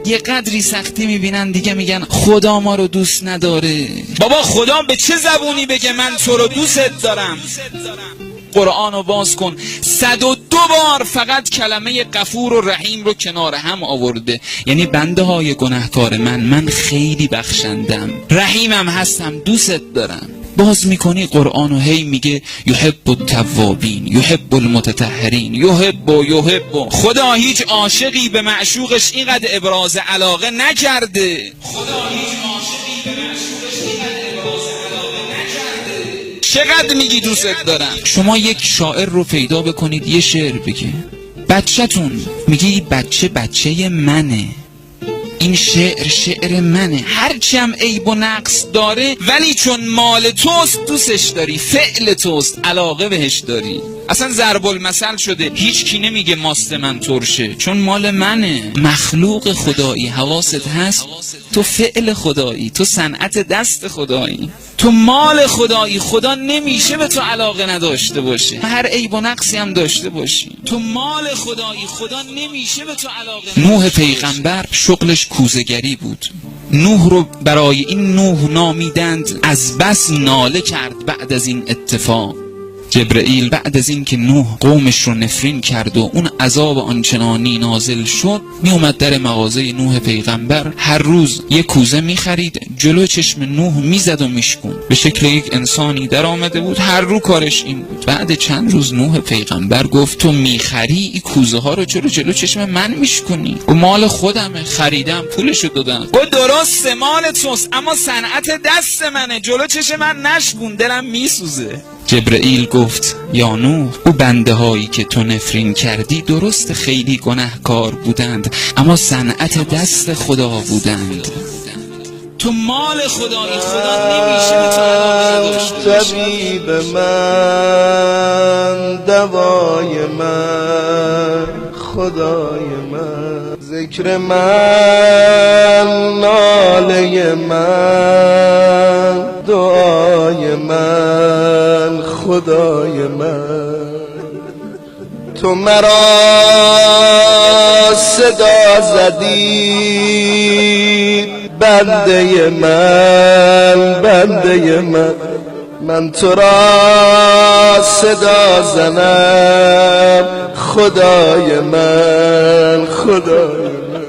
یه قدری سختی میبینن دیگه میگن خدا ما رو دوست نداره. بابا خدا به چه زبونی بگه من تو رو دوست دارم؟ قرآن رو باز کن، 102 بار فقط کلمه غفور و رحیم رو کنار هم آورده. یعنی بنده های گناهکار من خیلی بخشندم، رحیمم هستم، دوست دارم. باز میکنی قرآن و هی میگه یحب التوابین، یحب المتطهرین، یحب یحب. خدا هیچ عاشقی به معشوقش اینقدر ابراز علاقه نکرده. خدا هیچ عاشقی به معشوقش اینقدر ابراز علاقه نکرده. چقدر میگی دوست دارم؟ شما یک شاعر رو پیدا بکنید یه شعر بگه، بچه‌تون میگه این بچه بچه منه، این شعر شعر منه، هرچی هم عیب و نقص داره ولی چون مال توست دوستش داری، فعل توست، علاقه بهش داری. اصلا ضرب المثل شده، هیچ کی نمیگه ماست من ترشه چون مال منه. مخلوق خدایی، حواست هست؟ تو فعل خدایی، تو صنعت دست خدایی، تو مال خدایی. خدا نمیشه به تو علاقه نداشته باشه، هر عیب و نقصی هم داشته باشی. تو مال خدایی، خدا نمیشه به تو علاقه. نوح پیغمبر شغلش کوزه‌گری بود. نوح رو برای این نوح نامیدند از بس ناله کرد بعد از این اتفاق. جبرئیل بعد از این که نوح قومش رو نفرین کرد و اون عذاب آنچنانی نازل شد، می اومد در مغازه نوح پیغمبر، هر روز یه کوزه می خرید، جلو چشم نوح می زد و میشکوند. به شکل یک انسانی در آمده بود، هر رو کارش این بود. بعد چند روز نوح پیغمبر گفت تو میخری این کوزه ها رو چرا جلو چشم من میشکنی؟ و مال خودمه، خریدم، پولشو دادم. گفت درسته مال توست، اما صنعت دست منه، جلو چشم من نشکون، دلم میسوزه. جبرئیل گفت یا نوح، او بنده هایی که تو نفرین کردی درست خیلی گناهکار بودند، اما صنعت دست خدا بودند. تو مال خدایی، خدا نمیشه به تو علاقه نداشته باشه. طبیب من، دوای من، خدای من، ذکر من، ناله من، دعای من، خدای من. تو مرا صدا زدی بنده من، بنده من، من تو را صدا زنم خدای من، خدای من.